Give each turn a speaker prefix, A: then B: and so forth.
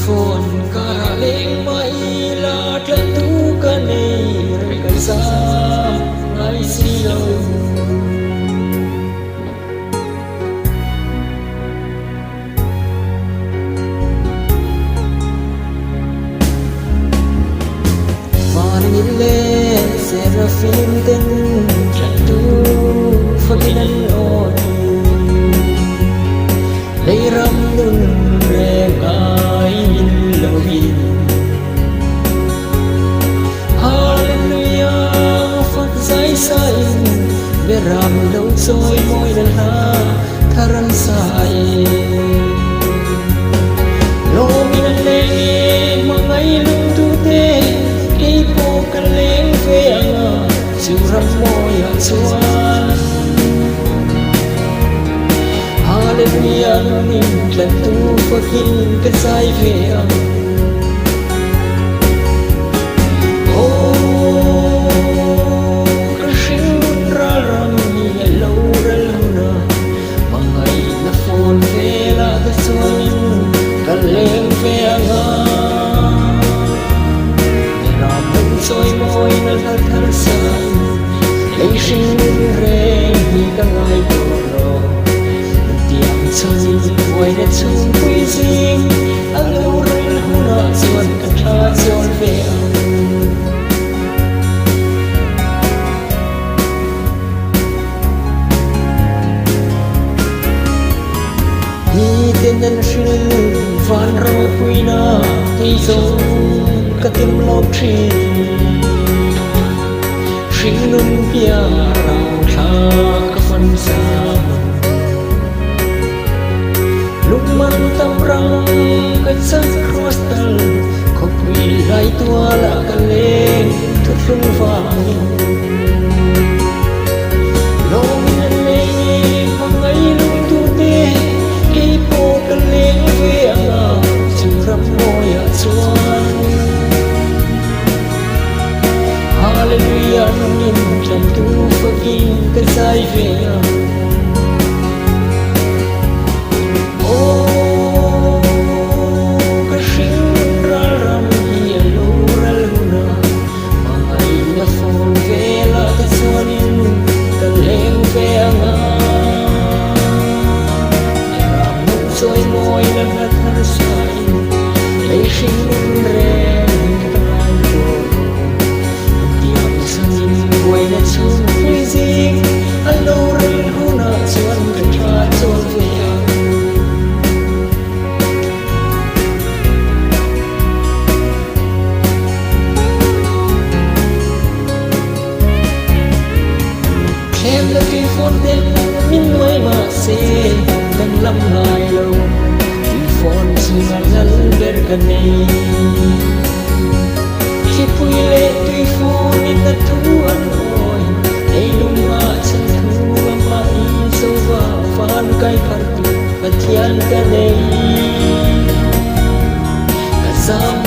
A: Tuifawn karah leng mah ila tlantu ka nei reng ka zam ngai si lo. Van in le Seraphim ten tlantu fakin an awi. Lei ram nun reng ai min loin. Hallelujah fak zai sain Beram lo chawi mawi na hla thar an sa e. Lawmin an leng e hmangaih lungtute kei pawh ka leng ve ang a chu ram mawiah chuan. Hallelujah min tlantu fakin ka zai ve ang. Aw ka hringnun ral ram hi a lo ral hun a, hmangaihna fawn velah te chuanin ka leng ve ang a. Ram an chawi mawiin a hla thar san, lei hringnun reng hi ka ngai tawh lo. Tiang chuanin buaina chhungpui zing a lo rel hunah chuan ka tha chawl ve ang. Miten an hrilh van ropuina kei zawng ka tem lawk thin. Hringnun piah rau thla ka fan zam. Lungman tam ram ka chan cross tal khawpui lai tualah ka leng thuthlung vangin. Lawmin an leng e hmangaih lungtute kei pawh ka leng ve ang a chu ram mawiah chuan. Hallelujah nungin tlantu fakin ka zai ve ang. Aw ka hring ral ram hi a lo ral hun a, hmangaihna fawn velah te chuanin ka leng ve ang a. Ram nung chawi mawi la hla thar sain lei hring nun reng ka ngai tawh lo. Tiang chungin buaina chhungpui zing a lo rel hunah chuan ka tha chawl ve ang. Thlem la tui fawn ten min nuai mah se danglam ngai lo tui fawn chunga lal ber ka nei. Thlipui leh tui fawnin a thu an awi, leilungah chhan thu amah i zova van kai phartu Pathian ka nei. Ka zam.